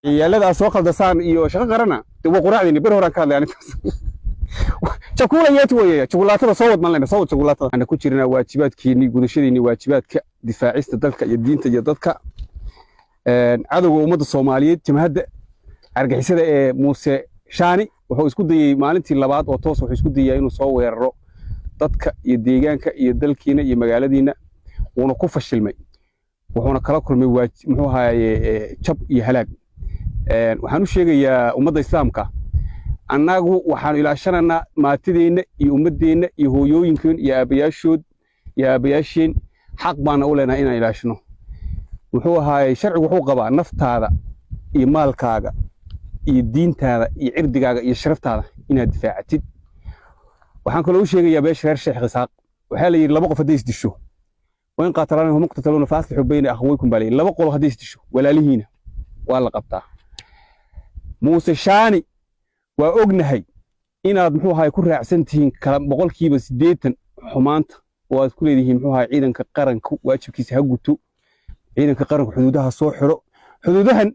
Ciyaalada aad soo khaldasaan iyo shaqo qarana de waa quraacdiini ber horaan ka hadlay anintaas. Chakula yetu weeye, jukulaatada soo wad maan soo wad jukulaatada. Waxaan ku jirnaa waajibaadkiinii, gudashadiinii waajibaadka difaacista dalka iyo diinta iyo dadka. Cadowga ummadda Soomaaliyeed, jamhadda argixisada ee Muuse Shaani, wuxuu isku dayey maalintii labaad oo toos wuxuu isku dayaa inuu soo weeraro dadka iyo deegaanka iyo dalkiina iyo magaaladiina, wuuna ku fashilmay, wuxuuna kala kulmay muxuu ahaaye jab iyo halaag. Waxaan u sheegayaa ummadda Islaamka, annagu waxaanu ilaashanaynaa maatideenna iyo ummaddeenna iyo hooyooyinkeen iyo aabbayaashood iyo aabbayaasheen. Xaq baana u leenahay inaan ilaashino. Muxuu ahaaye, sharcigu wuxuu qabaa naftaada iyo maalkaaga iyo diintaada iyo cirdigaaga iyo sharaftaada inaad difaacatid. Waxaan kaloo u sheegayaa beesha reer Sheekh Isaaq, waxaa la yidhi laba qof hadday isdisho, وإن قاتلانهم مقتتلون فأصلحوا بين أخويكم baa la yidhi. Laba qolo hadday isdisho, walaalihiina waa la qabtaa. Muuse Shaani, waa ognahay inaad muxuu ahaay ku raacsan tihiin kala 80% xumaanta oo aad ku leedihiin muxuu ahaay ciidanka qaranku waajibkiisa ha guto, ciidanka qaranku xuduudaha soo xiro. Xuduudahan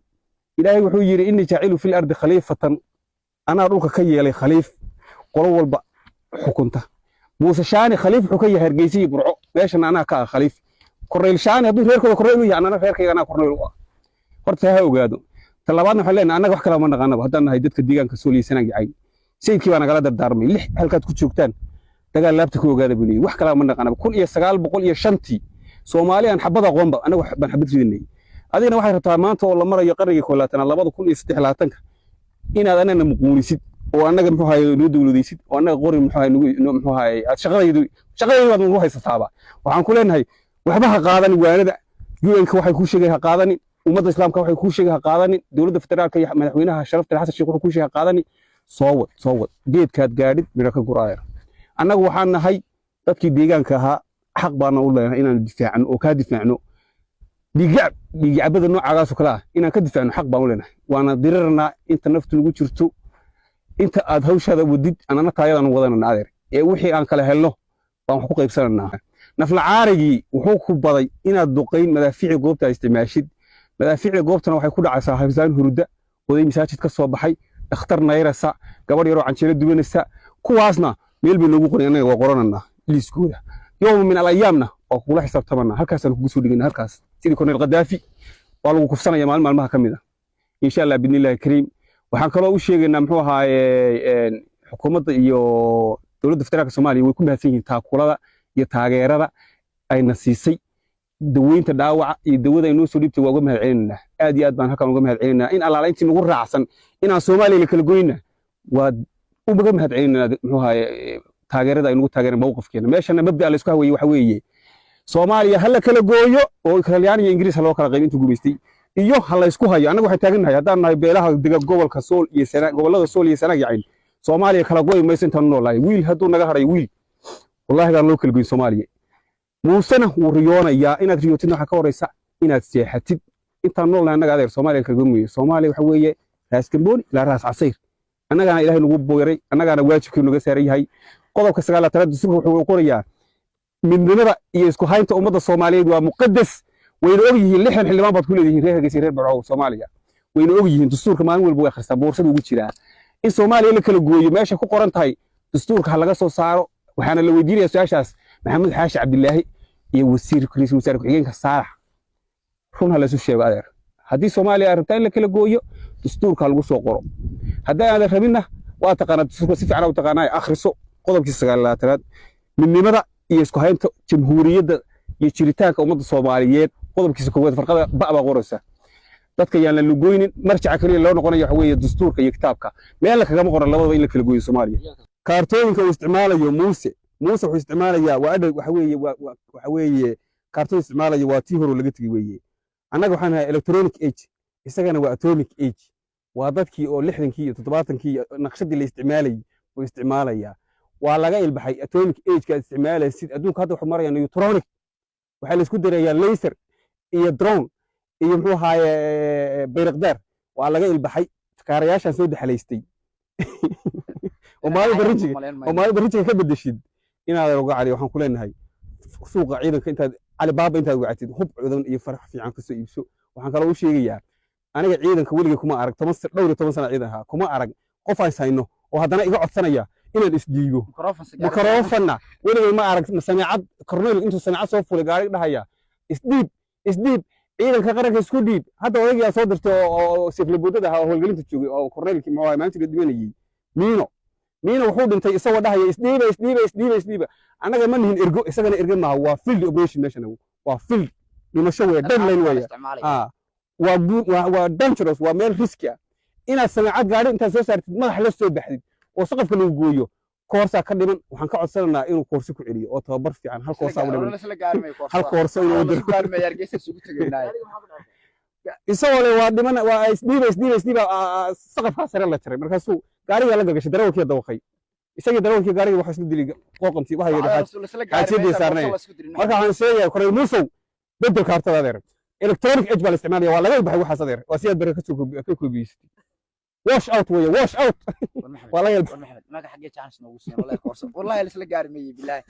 Ilaahay wuxuu yidhi: إني جاعل في الأرض خليفة, anaa dhulka ka yeelay khaliif qolo walba xukunta. Muuse Shaani khaliif wuxuu ka yahay Hargeysa iyo Burco, meeshan anaa ka ah khaliif. Korneyl Shaani hadduu reerkooda korneyl u yahay, anana reerkayga anaa korneyl u ah. Horta ha ogaado. Ta labaadna waxaan leenahay, annaga wax kale ma naqaanaba haddaan nahay dadka deegaanka Sool iyo Sanaag Cayn. Sayidkii baa nagala dardaarmay: lix halkaad ku joogtaan dagaal laabta ku ogaada, buu leeyahy. Wax kale ma naqaanaba. 1905-tii Soomaali aan xabad aqoonba annaga baan xabad ridinay. Adigana waxay rabtaa maanta oo la marayo qarnigii 21-aad, 2023-ka, inaad annagana muquunisid oo annaga muxuu ahaye noo dowladaysid oo annaga qori muxuu ahaye nagu muxuu ahaye aad shaqadaydu baad nagu haysataaba. Waxaan ku leenahay, waxba ha qaadanin. Waanada UN-ka waxay kuu sheegay ha qaadanin. Ummadda Islaamka waxay kuu sheegay ha qaadanin. Dowladda federaalka iyo madaxweynaha sharafta Xasan Sheekh wuxuu kuu sheegay ha qaadanin. Soo wad, soo wad, geedkaad gaadhid midho ka guraaya. Annagu waxaan nahay dadkii deegaanka ahaa, xaq baana u leenahay inaanu difaacno oo kaa difaacno dhiigacab, dhiigacabada noocaagaasoo kale ah inaan ka difaacno xaq baan u leenahay, waana dirirnaa inta naftu nagu jirto. Inta aad hawshaada wadid, anana taayadaan wadanana, adeer, ee wixii aan kala helno baan wax ku qaybsananaa. Naflacaarigii wuxuu ku baday inaad duqayn madaafiicii goobta isticmaashid. Madaafiicda goobtana waxay ku dhacaysaa habsaan hurda, oday masaajid ka soo baxay, dhakhtar nayrasa, gabadh yaroo canjeelo dubanaysa. Kuwaasna meel bay noogu qoray, annaga waa qorananaa liiskooda. يوم من الأيام na waa kugula xisaabtamanaa, halkaasaan kugu soo dhigana, halkaas sidii Korneyl Qadaafi waa lagu kufsanaya maalin maalmaha ka mid ah, insha Allah bidnillahi kariim. Waxaan kaloo u sheegaynaa, muxuu ahaaye, xukuumadda iyo dowladda federaalka Soomaaliya way ku mahadsan yihiin taakulada iyo taageerada ayna siisay. Daweynta dhaawaca iyo dawada ay noo soo dhiibtay waa uga mahad celinaynaa. Aad iyo aad baan halkan uga mahad celinaynaa. In allaala intii nagu raacsan inaan Soomaaliya la kala goyna waa uga mahad celinaynaa, muxuu ahaaye, taageerada ay nagu taageereen mowqifkeena. Meeshana mabda'a la isku haweeye waxa weeye Soomaaliya ha la kala gooyo oo Talyaani iyo Ingiriis ha loo kala qayb intuu gumaystay iyo ha la isku hayo. Annaga waxaan taagannahay, haddaan nahay beelaha dega gobolka Sool iyo Sanaag, gobollada Sool iyo Sanaag Yacayn, Soomaaliya kala goy mayso intaan noolahay. Wiil hadduu naga hadhay, wiil wallaahi baan loo kala goyn Soomaaliya. Muusena wuu riyoonayaa. Inaad riyootidna waxaa ka horeysa inaad seexatid. Intaan noolnahay annaga, adeer, Soomaaliya kala goyn mayo. Soomaaliya waxa weeye Raas Gambooni ilaa Raas Casayr. Annagaana Ilaahay nagu booyaray, annagaana waajibkii naga saaran yahay. Qodobka 39-aad dastuurka wuxuu qorayaa midnimada iyo isku haynta ummadda Soomaaliyeed waa muqadas. Wayna og yihiin. 60 xildhibaan baad ku leedihiin reer Hargeysa, reer Burco. Soomaaliya wayna og yihiin. Dastuurka maalin walba way akhristaan, boorsada ugu jiraa. In Soomaaliya la kala gooyo meesha ku qoran tahay dastuurka ha laga soo saaro. Waxaana la weydiinaya su-aashaas Maxamed Xaashi Cabdilaahi iyo wasiir ra'iisul wasaare ku-xigeenka Saalax. Run ha laysu sheego, adeer. Haddii Soomaaliya ay rabtaa in la kala gooyo, dastuurka ha lagu soo qoro. Haddii aadan rabinna, waa taqaanaa dastuurka si fiican u taqaanaa, akhriso qodobkii 29-aad, midnimada iyo isku haynta jamhuuriyadda iyo jiritaanka ummadda Soomaaliyeed. Qodobkiisa koowaad farqada ba baa qoraysa. Dadka yaan la lugoynin. Marjaca kaliya loo noqonayo waxa weeye dastuurka iyo kitaabka. Meel kagama qoran labadaba in la kala gooyo Soomaaliya. Kaartooyinka uu isticmaalayo Muuse, Muuse wuxuu isticmaalayaa waa adhow, waxa weeye waxa weeye kaartoon isticmaalayo waa tii hore laga tegey weeye. Annaga waxaan nahay electronic age, isagana waa atomic age. Waa dadkii oo 60-kii iyo 70-kii iyo naqshadii la isticmaalayay buu isticmaalayaa. Waa laga ilbaxay atomic age-ka aad isticmaalaysid. Adduunka hadda wuxuu marayaa neutronic. Waxaa la isku darayaa laser iyo drone iyo muxuu ahaaye bayrakdaar. Waa laga ilbaxay kaarayaashaan soo daxalaystay oo maalinta rinjiga ka bedeshid inaadan uga cali. Waxaan ku leenahay, suuqa ciidanka intaad Calibaaba intaad wacatid, hub cudan iyo farax fiican kasoo iibso. Waxaan kaloo u sheegayaa Aniga ciidanka weligay kuma arag, 10, 15 sana ciidan ahaa, kuma arag qof aan hayno oo haddana iga codsanaya inaan isdhiibo. Microphone-na weligay ma arag sameecad, korneyl intuu sameecad soo fulay gaari dhahaya, "Isdhiib, isdhiib, ciidanka qaranka isku dhiib." Hadda odaygaa soo dirtay oo seeflaboodada ahaa oo howlgelinta joogay oo korneylkii, muxuu ahaa, maalintii la dhimanayay Miino, Miino wuxuu dhintay isagoo dhahaya, "Isdhiiba, isdhiiba, isdhiiba, isdhiiba." Annaga ma nihin ergo, isagana ergo maaha. Waa field operation meeshan, waa field dhimasho weeye, deadline weeye. Waa dangerous, waa meel riski ah inaad sameecad gaari intaad soo saartid, madax la soo baxdid oo saqafka lagu gooyo. Koorsaa ka dhiman. Waxaan ka codsanaynaa inuu koorsi ku celiyo oo tababar fiican, hal koorsaa u dhiman, hal koorso inuu diro. Isagoo le waa dhiman, waa isdhiiba, isdhiiba, isdhiiba, saqafkaa sare la jaray. Markaasuu gaarigaa la gagashay, darawalkii dawaqay, isagii darawalkii gaarigii waxa isla dilay qooqantii waxa yidhi xaajiyadii saarnay. Marka waxaan sheegayaa, korneyl Muusow, bedel kaartada adeer. Electronic age baa la isticmaalaya, waa laga baxay waxaas adeer. Waa siyaad bare kasoo ka koobiyeysatay. Wash out weeye, wash out waa laga. Maxamed, maga xaggee chance noogu siin? Wallahi koorso, wallahi la isla gaari mayey, bilaahi.